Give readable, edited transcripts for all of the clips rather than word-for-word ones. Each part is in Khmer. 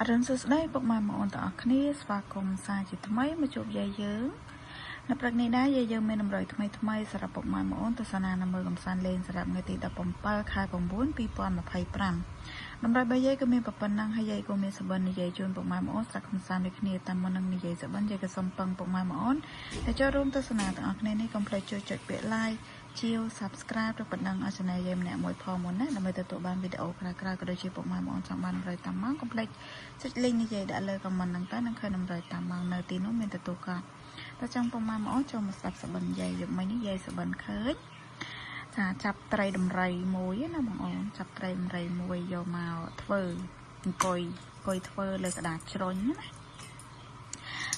អរុណសួស្តីពុកម៉ែបងប្អូនទាំងអស់គ្នាស្វាគមន៍សាជាថ្មីមកជួបយាយយើងនៅព្រឹកនេះដែរយាយយើងមានតម្រុយថ្មីថ្មីសម្រាប់ពុកម៉ែបងប្អូនទស្សនានៅមើលកំសាន្តលេងសម្រាប់ថ្ងៃទី17ខែ9 2025តម្រុយរបស់យាយក៏មានប៉ុណ្ណឹងហើយយាយក៏មានសបិននិយាយជូនពុកម៉ែបងប្អូនស្រាប់កំសាន្តដូចគ្នាតាមមុននឹងនិយាយសបិនយាយក៏សូមពឹងពុកម៉ែបងប្អូនដែលចូលរួមទស្សនាទាំងអស់គ្នានេះកុំភ្លេចជួយចុចពាក្យ like ជាវ Subscribe ឬប៉ុណ្ណឹងឲ្យ Channel យើងម្នាក់មួយផងមុនណាដើម្បីទទួលបានវីដេអូក្រោយៗក៏ដូចជាពុកម៉ែបងប្អូនចង់បានតម្រុយតាមម៉ោងកុំភ្លេចចុច link និយាយដាក់លើ comment ហ្នឹងទៅនឹងឃើញតម្រុយតាមម៉ោងនៅទីនោះមានទទួលកត់តែចង់ពុកម៉ែបងប្អូនចូលមកស្ដាប់សបិនយាយយប់មិញនេះយាយសបិនឃើញចាចាប់ត្រីដំរីមួយណាបងអូនចាប់ត្រីដំរីមួយយកមកធ្វើអង្គុយអង្គុយធ្វើលើក្តារជ្រុញណា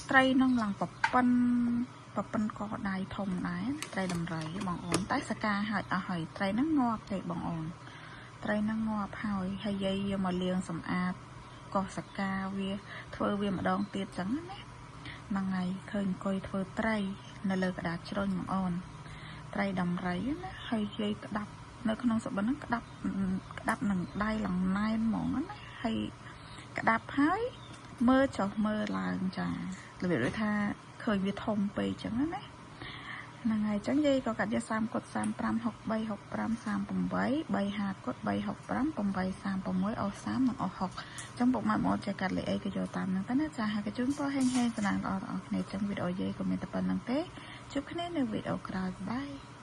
ត្រីនឹងឡើងប្រប៉ិនប្រប៉ិនកដៃធំដែរត្រីដំរីបងអូនតែសកាហើយអស់ហើយត្រីហ្នឹងងាប់ទេបងអូនត្រីហ្នឹងងាប់ហើយហើយយាយយកមកលាងសម្អាតកោសកាវាធ្វើវាម្ដងទៀតចឹងណាហ្នឹងហើយឃើញអង្គុយធ្វើត្រី នៅលើក្តារជ្រុញបងអូនត្រីដំរីណាហើយយាយក្តាប់នៅក្នុងសបិនហ្នឹងក្តាប់ក្តាប់នឹងដៃឡើងណែនហ្មងណាហើយក្តាប់ហើយមើលចុះមើលឡើងចារបៀបដូចថាឃើញវាធំពេកចឹងណាហ្នឹងហើយចឹងយាយក៏កាត់យក30គុត35 63 65 38 35គុត365 8 36អស់30និងអស់6ចឹងពុកម៉ែបងចេះកាត់លេខអីក៏យកតាមហ្នឹងទៅណាចាហើយកជូនពរហេងហេងសំណាងល្អទាំងអស់គ្នាចឹងវីដេអូយាយក៏មានតែប៉ុណ្្នឹងទេជួបគ្នានៅវីដេអូក្រោយបាយ។